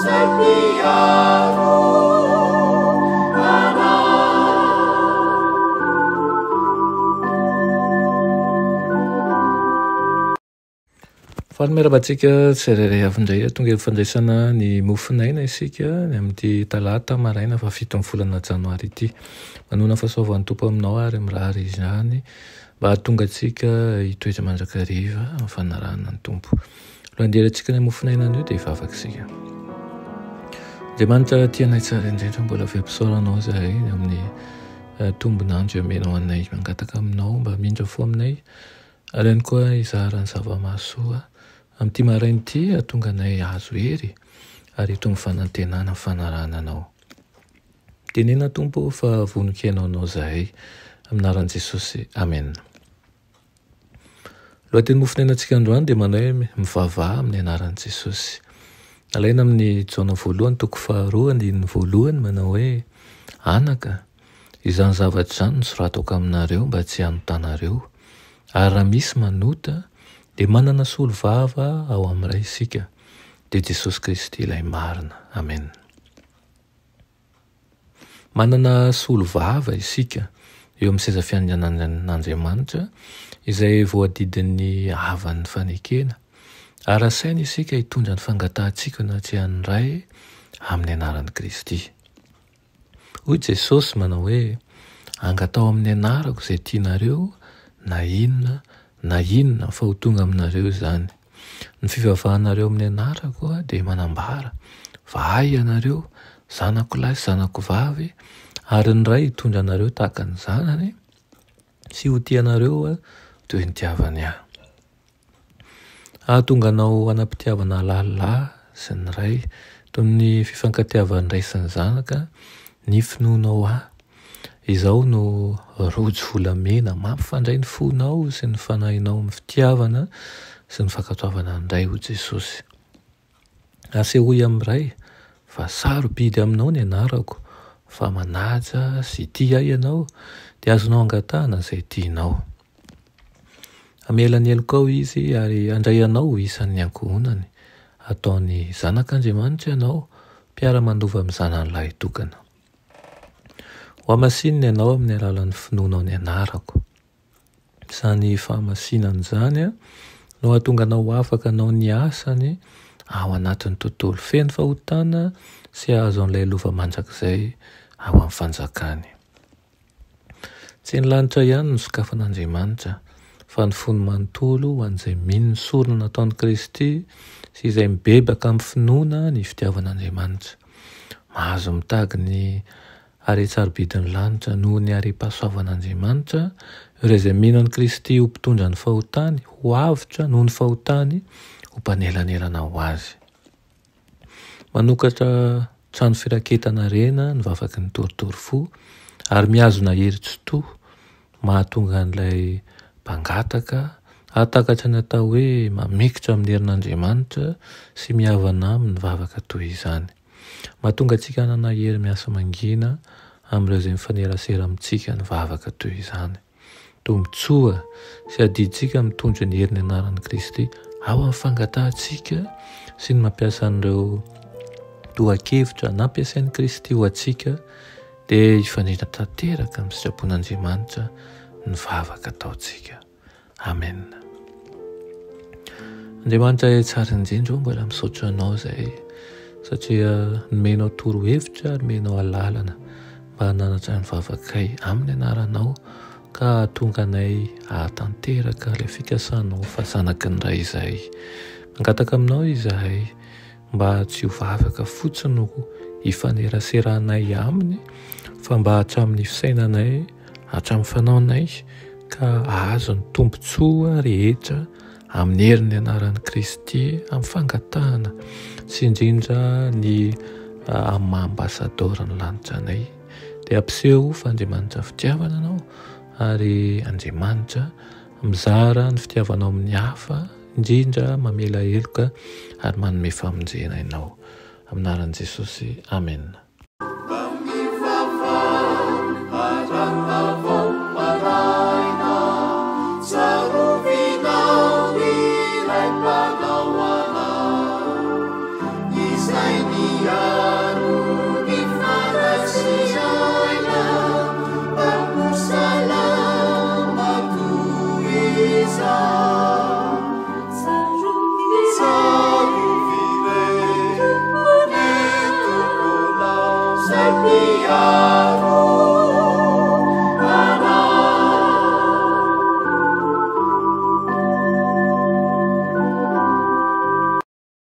izay mpiaro anay. Faly miarahaba antsika tsirairay avy indray. Tonga eo fandraisana ny mofon'aina isika ny amin'ity talata maraina fahafiton'ny volana janoary ity. Manoana fahasoavan'ny Tompo aminao ary mirary izany mba hahatonga antsika hitoetra mandrakariva amin'ny fanarahana ny Tompo. Alohan'ny handehanantsika ny mofon'aina anio dia hivavaka isika. Andriamanitra tia anay tsara indrindra, mbola velom-pisaorana Anao izahay ny amin'ny eh, tombon'andro omenao anay. Mangataka aminao mba hamindra fo aminay ary ihany koa hizara ny zava-mahasoa amin'ity maraina ity hahatonga anay hahazo hery ary hitombo fanantenana amin'ny fanarahana Anao. Tenena Tompo fa vonon-kihaino Anao izahay. Amin'ny anaran'i Jesosy. Amena. Lohateny mofonainantsika androany dia manao hoe mivavaha amin'ny anaran'i Jesosy. Alaina amin'ny Jaona voalohany toko faharoa andininy voalohany manao hoe anaka, izany zavatra izany no soratako aminareo mba tsy hanotanareo. Ary raha misy manota dia manana solovava ao amin'ny Ray isika, dia Jesosy Kristy ilay marina. Amena. Manana solovava isika eo amin'ny seza fiandrianan'Andriamanitra izay voadidin'ny havan'ny fanekena, ary asaina isika hitondra ny fangatahantsika eo anatrehan'ny Ray amin'ny anaran'i Kristy. Hoy Jesosy manao hoe, Angataho amin'ny anarako izay tianareo na inona na inona fa ho tonga aminareo izany. Ny fivavahanareo amin'ny anarako dia manambara fa ahy ianareo, zanako lahy sy zanako vavy, ary ny Ray hitondra anareo tahaka ny zanany sy ho tia anareo toy ny nitiavany ahy. Hahatonga anao hanam-pitiavana lalina ahy sy ny Ray toy ny fifankatiavan'ny Ray sy ny Zanaka ny finoanao ahy. Izao no rojo volamena mampifandray ny fonao sy ny fanahinao amin'ny fitiavana sy ny fankatoavana ny Ray, hoy Jesosy. Asehoy amin'ny Ray fa sarobidy aminao ny anarako, fa manaja sy tia ahy ianao, dia azonao angatahana izay tianao. Hamela ny helokao Izy ary handray anao ho isan'ny ankohonany. Hataony zanak'Andriamanitra ianao, mpiara-mandova amin'ny Zanany lahitokana. Hohamasinina ianao amin'ny alalan'ny finoanao ny anarako. Izany fahamasinana izany no hahatonga anao ho afaka hanao ny asany ao anatin'ny tontolo feno fahotana sy hahazo an'ilay lova mandrakizay ao amin'ny fanjakany. Tsy ny lanitra ihany no sokafan'Andriamanitra, fa ny fony manontolo ho an'izay mino ny sorona nataon'i Kristy sy izay mibebaka amin'ny finoana ny fitiavan'Andriamanitra. Mahazo mitagy ny haren-tsarobidin'ny lanitra noho ny harem-pahasoavan'Andriamanitra ireo izay mino an'i Kristy ho mpitondra ny fahotany, ho avotra noho ny fahotany, ho mpanelanelana ho azy. Manokatra trano firaketana harena ny vavaky ny torotoro fo ary mihazona hery tsy to mahatonga an'ilay mpangataka hahatakatra ny atao hoe mamikitra amin'ny herin'Andriamanitra sy mihavana aminy ny vavaka toy izany. Mahatonga antsika hanana hery miasa mangina amin'ireo izay mifanerasera amintsika ny vavaka toy izany. Tombontsoa sy adidintsika mitondra ny herin'ny anaran'i Kristy ao amin'ny fangatahantsika sy ny mampiasa an'ireo tohan-kevitra nampiasain'i Kristy ho antsika dia hifanena tanteraka amin'ny sitrapon'Andriamanitra ny vavaka ataontsika. Amen. Andriamanitra tsara indrindra ô, mbola misaotra anao izay satria nomenao torohevitra ary nomenao alalana mba hananatra ny vavakay amin'ny anaranao ka hahatonga anay hahatanteraka ilay fikasanao fa zanaky ny Ray izahay. Mangataka aminao izahay mba tsy ho vavaka fotsiny no hifaneraseranay aminy fa mba hatramin'ny fisainanay, hatramin'ny fanaonay ka hahazo ny tombontsoa rehetra amin'ny herin'ny anaran'i Kristy amin'ny fangatahana sy indrindra ny amin'ny maha ambasadaoron'ny lanitra anay dia ampiseho fa Andriamanitra fitiavana anao ary Andriamanitra mizara ny fitiavanao amin'ny hafa indrindra mamela heloka ary manome famonjena ianao. Amin'ny anaran'i Jesosy, amena.